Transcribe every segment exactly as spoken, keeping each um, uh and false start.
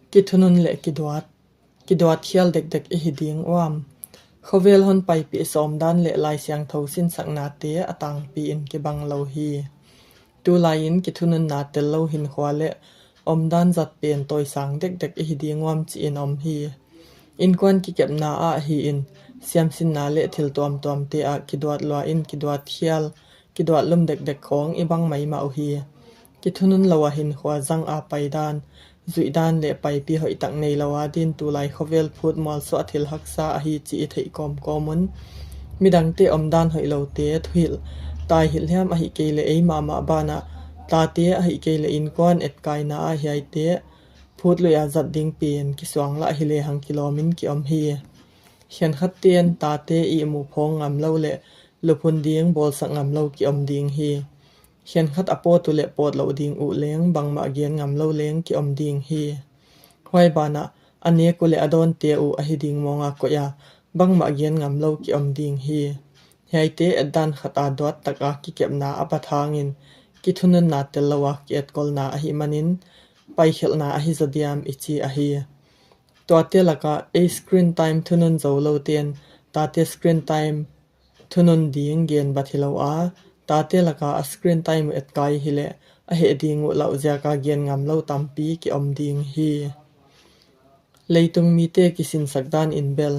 Kithunun le kiduat. Kiduat khial dekdek i hi ding uam? Khovel hon paipih sawm dan le Lai Siangtho sinsaknate a tangpi in kibang lo hi. Tulai-in kithununna tel lo hinkhua le omdan zat pen tawisang dekdek i hi ding uam ci-in om hi. Innkuan kikepna ah hi-in siamsinna le thil tuamtuamte ah kiduat lua in kiduat khial, kiduat lum dekdek khawng i bang maimah uh hi. Kithunun lo a hinkhua zang a paidan, zuihdan le paipi hoihtak nei lo a din tulai khovel phut mualsuah thil haksa ahi ci i theih kawmkawm un. Midangte omdan hoih lote thuhilh, taihilh hiam ahi kei le ei mahmah banah tate ahi kei le innkuan etkaina ah hiaite phut luih a zat ding pen kisuang lah hi lehang kilawmin ki-om hi. Khiankhat ten tate ihmu phawng ngam lo le luphun ding bawlsak ngam lo ki-om ding hi. Khiankhat a pawt uh le pawt loh ding uh leng bangmah gen ngam lo leng ki-om ding hi. Huai banah a nek uh le a dawnte uh ahi ding mawnga koih a bangmah gen ngam lo ki-om ding hi. Hiaite etdan khat a duat taka kikepna a pat hangin kithununna tel lo a ki-etkolna ahi manin paikhelhna ahi zaw diam i ci ahi. Tuate lakah ei screen time thunun zo loten tate screen time thunun ding gen bat hi lo a, tate lakah a screen time uh etkai hileh a heh ding uh lauh ziaka gen ngam lo tampi ki-om ding hi. Leitung mite kisinsak dan in bel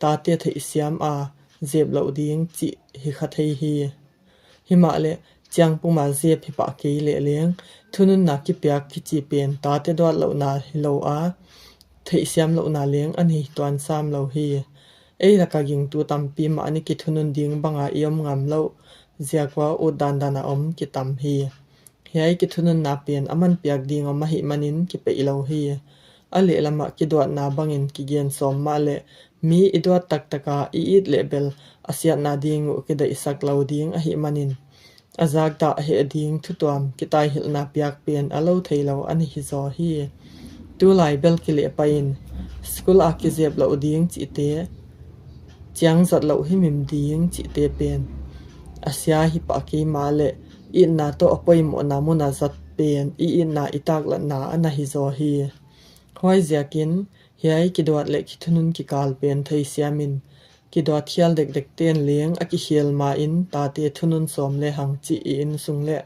tate theihsiam a zep loh ding cih hi kha thei hi. Himahleh ciangpuma zep hi pah kei leh leng thununna kipiak kici pen tate duat lohna hi lo a, theihsiam lohna leng a nei tuan sam lo hi. Ei laka gingtu tampi mah ni kithunun ding banga i om ngam loh ziakua ut dandan a om kitam hi. Hiai kithununna pen a manpiak ding om ahi manin kipeih lo hi. A lehlamah kiduatna bangin kigen sawm mah leh mi i duat taktaka i it leh bel a siatna ding uh kidaihsak lo ding ahi manin a zakdah a heh ding thutuam kitaihilhna piak pen a lo thei lo a ni hi zaw hi. Tulai bel kilehpai-in skul a kizep loh ding cihte, ciang zat loh himhim ding cihte pen a sia hi pah kei mah leh itna tawh a poimawhna muna zat pen i itna i taklatna a na hi zaw hi. Huaiziakin hiai kiduat le kithunun kikal pen theisiamin kiduat khial dekdek ten leng a kikhial ma-in tate thunun sawm lehang cih i innsung le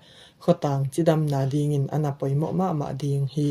khuatang cidamna dingin a na poimawh mahmah ding hi.